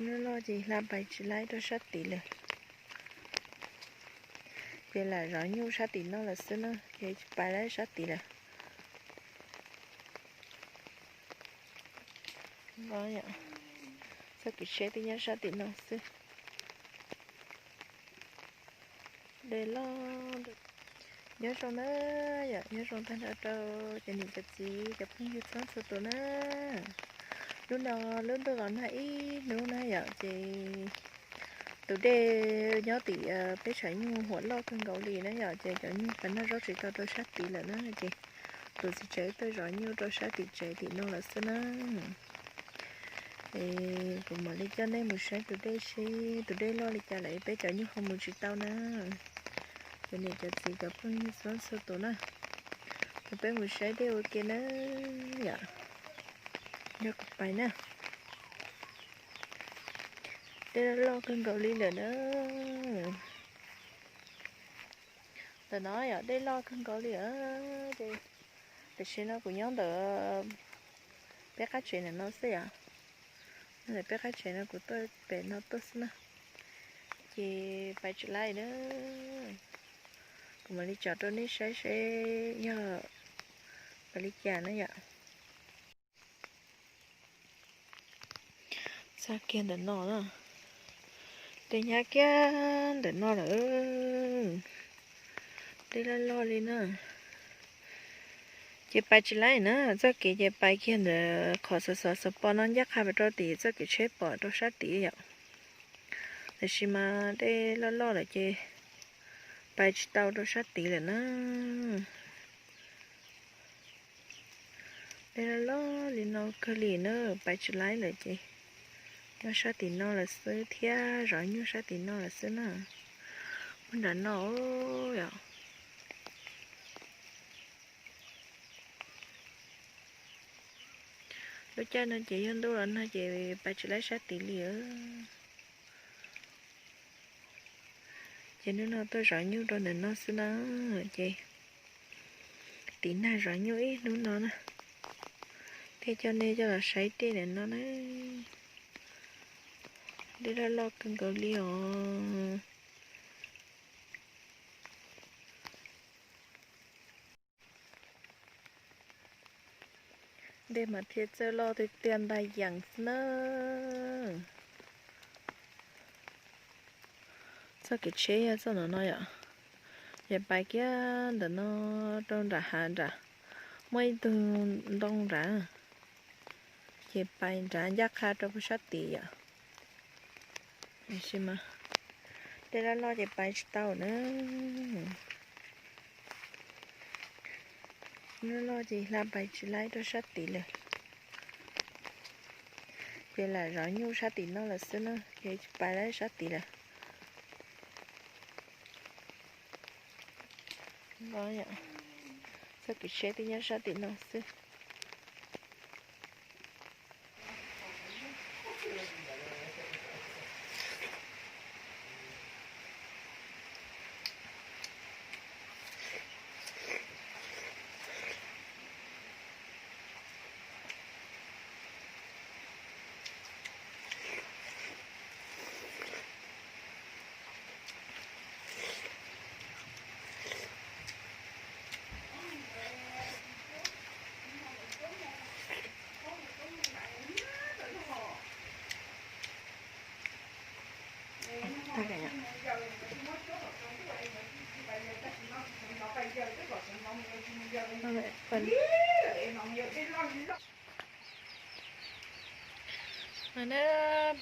Hnub no ces hla pais tsis laib rau sab tid lawm. Ces lam zov nyuj sab tim no lawm xwb na, ces tsis pais laib sab tid lawm. Txoj kev tsheb twb nyob sab tim no xwb. Dej loj. Nyob zoo na yom, nyob zoo tag nrho rau cov niam cov txiv cov phooj ywg txhua txhua tus na. Lub no lub ntuj los nag ib hnub na yom, ces tus dej nyob tim peb tshav nyuj huam loj kawg nkaus li na yom, ces cov nyuj pais noj zaub tsis tau rau sab tid lawm na, ces tus txiv tsev tuaj zov nyuj rau sab tim tsev tim no lawm xwb na. Es kuv mam li coj nej mus saib tus dej seb tus dej loj li cas lawm peb cov nyuj ho mus tsis tau na. Cov niam cov txiv cov phooj ywg txhua txhua tus na, ces peb mus saib dej ua ke na yom. Nrog kuv pais na. Dej loj loj kawg nkaus li lawm na. Ntawm no yom, dej loj kawg nkaus li. Ces tam sim no kuv nyob ntawm peb qab tsev ntawm no xwb yom. Nyob ntawm peb qab tsev no, kuv tuaj pem no tuaj xwb na. Ces pais tsis laib na. Kuv mam li tsom rau nej saib seb yog ua li cas na yom. Txog kiag ntawm no na, dej nyab kiag ntawm no lawm. Dej loj loj li na. Ces pais tsis laib na, txoj kev ces pais kiag ntawm qhov xov xov xov pos no ncaj qha rau tim txoj kev tsheb pom rau sab tid yom. Tiam sis mas dej loj loj lawm ces pais tsis tau rau sab tid lawm na. Dej loj loj li no kawg li na, pais tsis laib lawm ces nyob sab tim no lawm xwb thiab zov nyuj sab tim no lawm xwb na. Ua nram no yom. Lub caij no ces yog ntuj los nag ces pais tsis laib sab tid li. Ces hnub no tuaj zov nyuj rau ntawm no xwb na. Ces tiv nag zov nyuj ib hnub no na, thiaj coj nej coj los saib dej ntawm no na. Dej loj loj kawg nkaus li os. Dej mas thiaj txawj loj tiag tiag ntag yees xwb na. Txoj kev tsheb yog txoj no no yom, ces pais kiag ntawm no rau nram hav nrad, muaj ib tug ntoo nrad, ces pais nrad ncaj qha rau puag sab tid yom. Tiam sis mas dej loj loj ces pais tsis tau na. Loj loj ces hla pais tsis laib rau sab tid lawm. Ces lam zov nyuj sab tim no lawm xwb na, ces tsis pais laib sab tid lawm. Txoj kev tsheb twb nyob sab tim no xwb.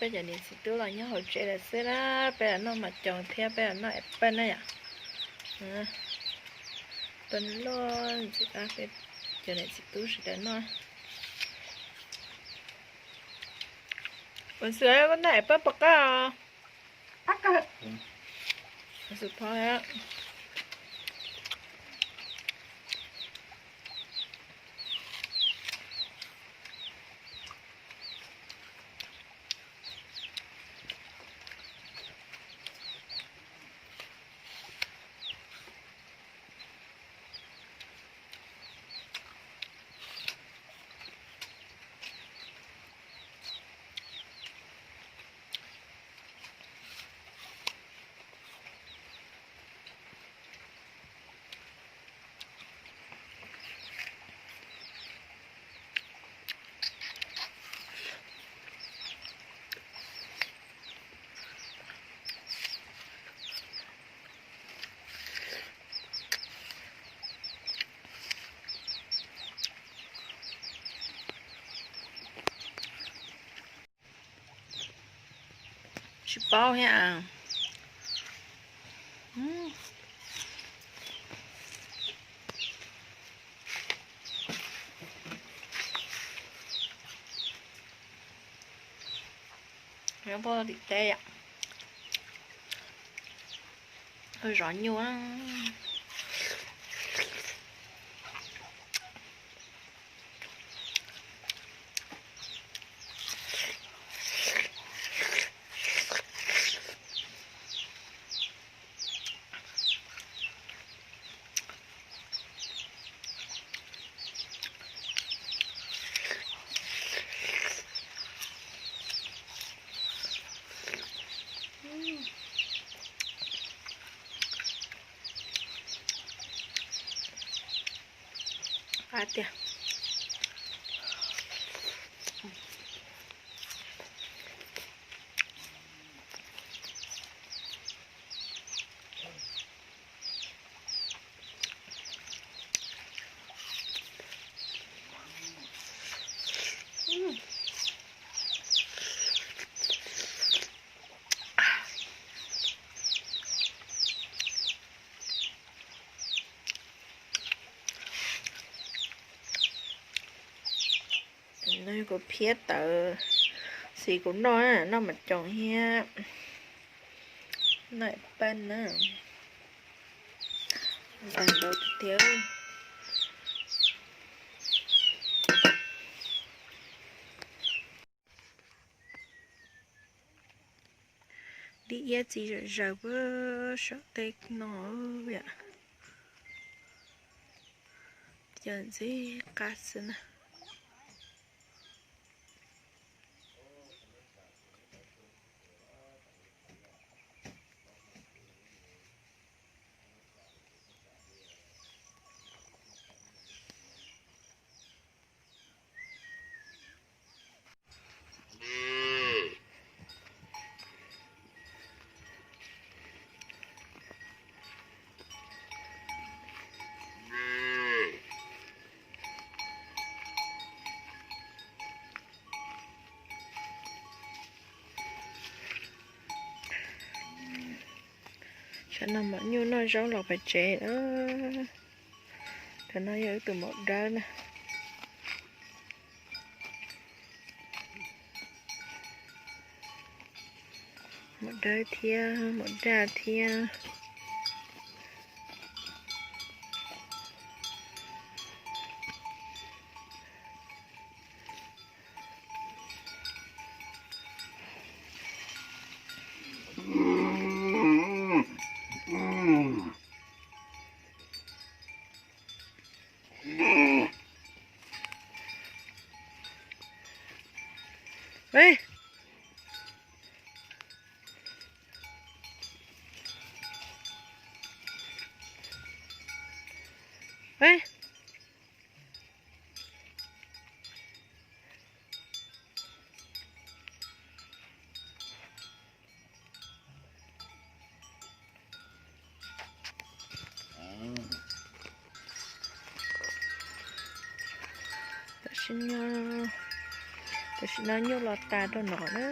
Peb cov niam txiv tub los nyob hauv tsev lawm xwb na, peb los noj mas coos thiab peb los noj es peb na yom. Tua loj ntxiv, peb cov niam txiv tub sawv daws noj. Ua xwb koj noj es peb pom qab os. Xwm pho. Tsis paub thiab. Nyob puag tim teb, zov nyuj. Qab tiag. Kuv phiab tawv, xis kuv noj, noj mas coom thiab. Noj paj na. Ntag tiag. Dib iab txiv zawm zaws puag saum tej no yom. Cov ntxim qab xwb na. Tsam no mam nyuj noj zaub los pem tsev. Cov no yog ib tug maum dawb na. Maum dawb thiab maum daj thiab. Tam sim no, tam sim no nyuj los tas rau no na.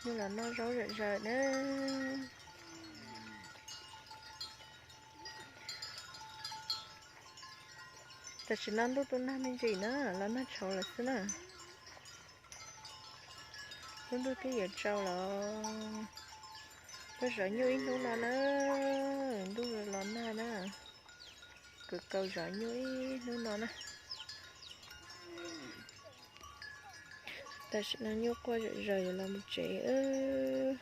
Nyuj los noj zaub zom zaws na. Tam sim no ntuj twb nag me ntsis na, los nag tshauv lawm xwb na. Lub ntuj twb yuav tsaus los, tuaj zov nyuj ib hnub no na, ntuj los nag na, kuv kaus zov nyuj ib hnub no na. Tam sim no nyuj quaj zom zaws yuav los mus tsev.